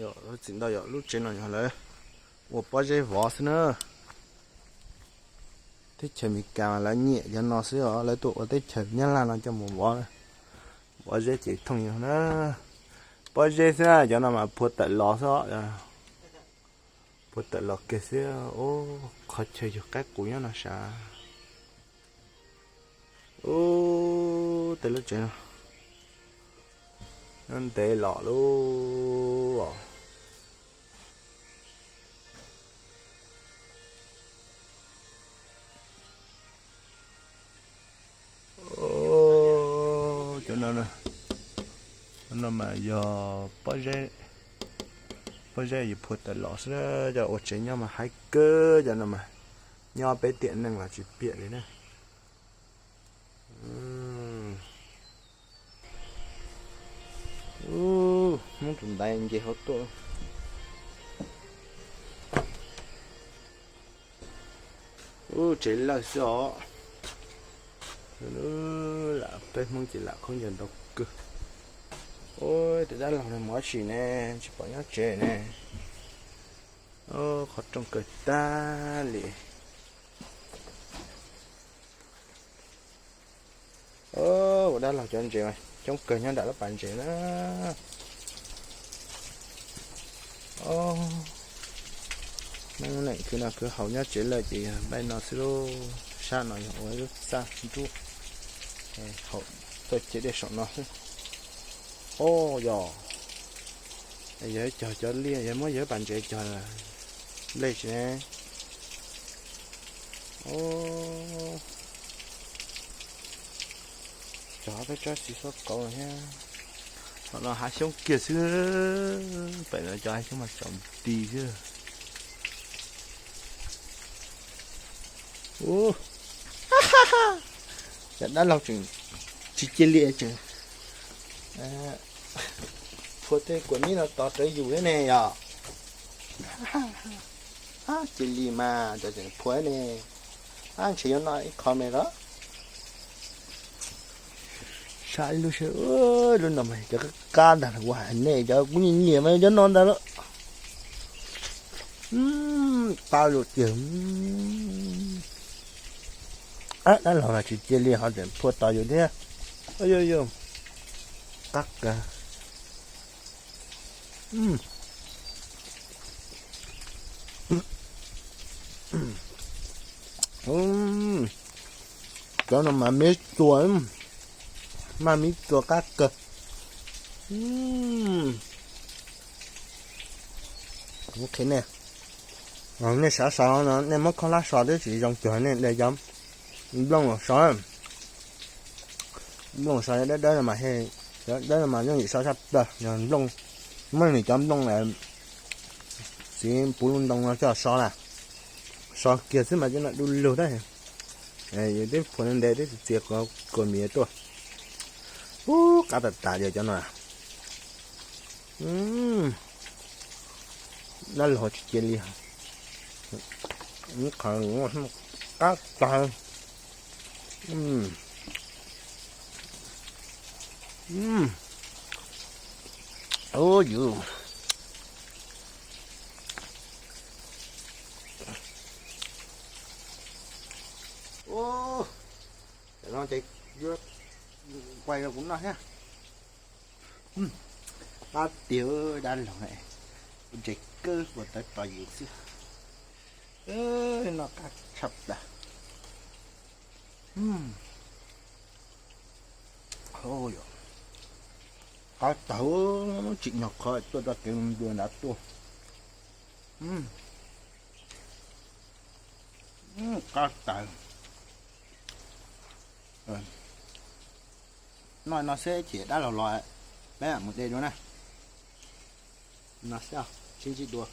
Txim ntau yog lub tsev no yog lawv ua pob zeb vov xwb na. Teb chaws Amelikas lawv nyiam cov no xwb os, lawv tuaj ua teb chaws Nyab Laj no coj mus vov, vov zeb ces thooj yog na. Pob zeb xwb na, cov no mas phua tawm los xwb, phua tawm los kiag xwb. Ub, qhov chaw yug qaib qus nyob no sav. Ub, tej lub tsev no nyob ntev los lawm. Cov no, no mas yog pob zeb, pob zeb yus phua tawm los xwb, cov ua tsev nyob mas haib kawg, cov no mas nyob peb tiam neej los tsis piam li na. Hmoob tus ntaiv nce hauv tuaj. Ub, tsev lawj xwb os. Lam peb Hmoob ces lam khaub ncaws ntau kawg. Ub, tus dab laug no mus dab tsi ne, tsis pom nyob tsev ne. Qhov rooj kawg tag li. Ua dab laug cov ntses coob kawg nyob nram lub pas ntses na. Neej khwv noj khwv haus nyob tsev lawm ces yog npaij no xwb lauj. Sab no yog ua lub txaj nruab, haum txoj ceg dej saum no xwb. Ub, yog, yog cog cov liaj, yog muab yog pas ntses cog nplej tsis ne. Cog peb tsob txiv xuab kauv thiab. Tom no hav xyoob kiag xwb, pem no cov hav xyoob mas tsaus nti xwb. Ub, cov dab laug tseem tsis cia li tseem phua tej kua mib no tos rawv yus thiab ne yog. Cia li mas cov tseem phua ne. Ab, ntshe yuav noj ib qho me los. Saib ib lub seb, lub no mas cov qab qab ntag, kuv hais nej cov kuv nyiam nyiam mas cov no ntag lauj. Qab lus tiag. Ab, dab laug los tsis cia li ho tseem phua tos yus thiab. Yog, yog, qab kawg. Cov no mas me txua, maj me txua qab kawg. Kuv qhia nej, nej sawv so no nej muab khob hlab so twb tsis zoo cuag nej de cov nplooj los so. Nplooj so dawb dawb no mas, cov dawb no mas yooj yim so tshaj plaws. Yog nplooj, muab nws cov nplooj txiv puv lub ntoo no coj so na, so kiag xwb mas cov no du lug tab. Yus twb phua ntev twb txias kua mis tuaj. Ub, qab tas tas li cov no. Dab laug tsis cia li, qab tag. Ub, yus, ub, no ces yuav quaj rau kuv noj thiab. Qab tiag, dab laug, ntses kawg ua tawv tos yus xwb. Noj qab tshaj plaws. Qab tag, tsim nyog qhov tuaj txoj kev nplua nrad tuaj. Qab tag. Noj no xwb ces dab laug los peb mam mus de dua na. No xwb, sib ntsib dua.